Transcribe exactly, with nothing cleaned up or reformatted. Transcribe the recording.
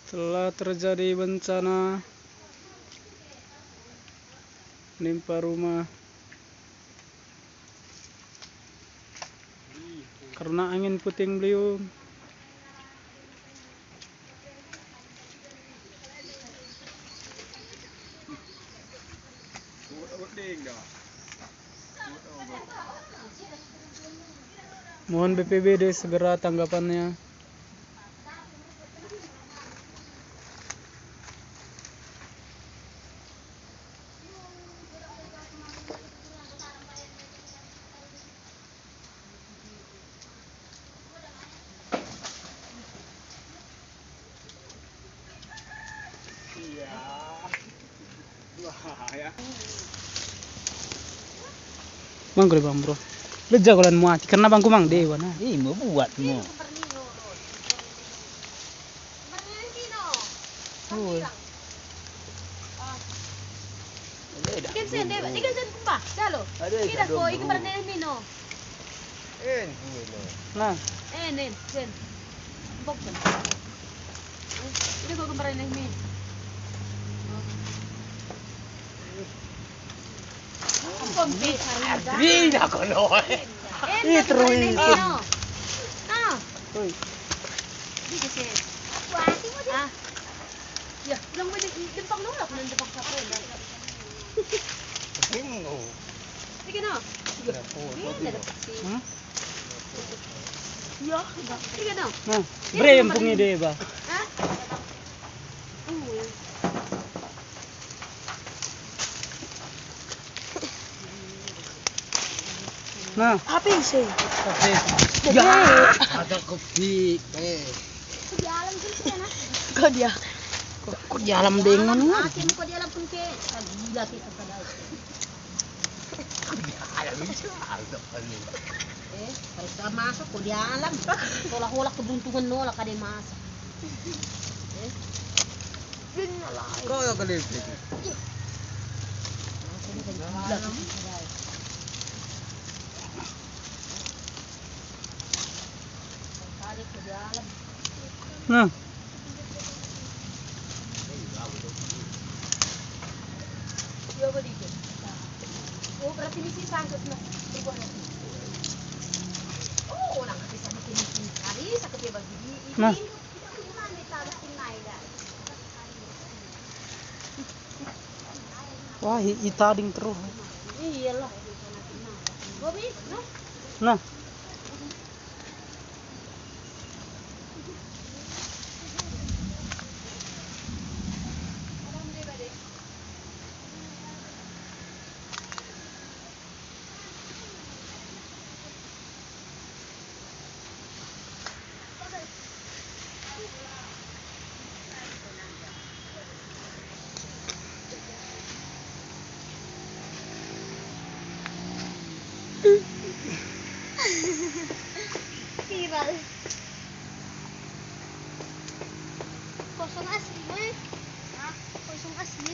Telah terjadi bencana menimpa rumah karena angin puting beliung. Mohon B P B D segera tanggapannya. Bang kuli bang, bro. Leja kolan muati, karena bang kumang dewa na. Ih, mau buat mo. Ui. Ikan sen deh, ikan sen kumbah, jalo. Ada ikan ko, ikan pernah mino. En, kue lo. Nah. En, en, sen. Bok sen. Ida ko ikan pernah mi. Ih, dah kono. Eh, terus. Nah. Oi. Di sini. Ah. Ya, ulang balik, dempang dulu lah, ulang dempang siapa ya? Bingung. Ini no. Ya, ini ada sih. Hmm? Ya, ini no. Nah, bre yang pungi deh, bah. Hah? Nah. Apa isi? Kopi. Ya, ada kopi. Eh. Kau di alam pun kena. Kau dia. Kau di alam dengan. Kau di alam pun ke. Gila kita pada. Eh, harus masak ko di alam. Ola-ola keberuntungan nola kade masak. Eh. Kau yang kena. Nah. Oh, berarti misi sangkut, nah. Oh, orang kata sama kini kari, sakit ya bagi di. Nah. Wah, i, i tading terus. Iyalah. Nah. Viral. Kosong asli, eh? Hah? Kosong asli.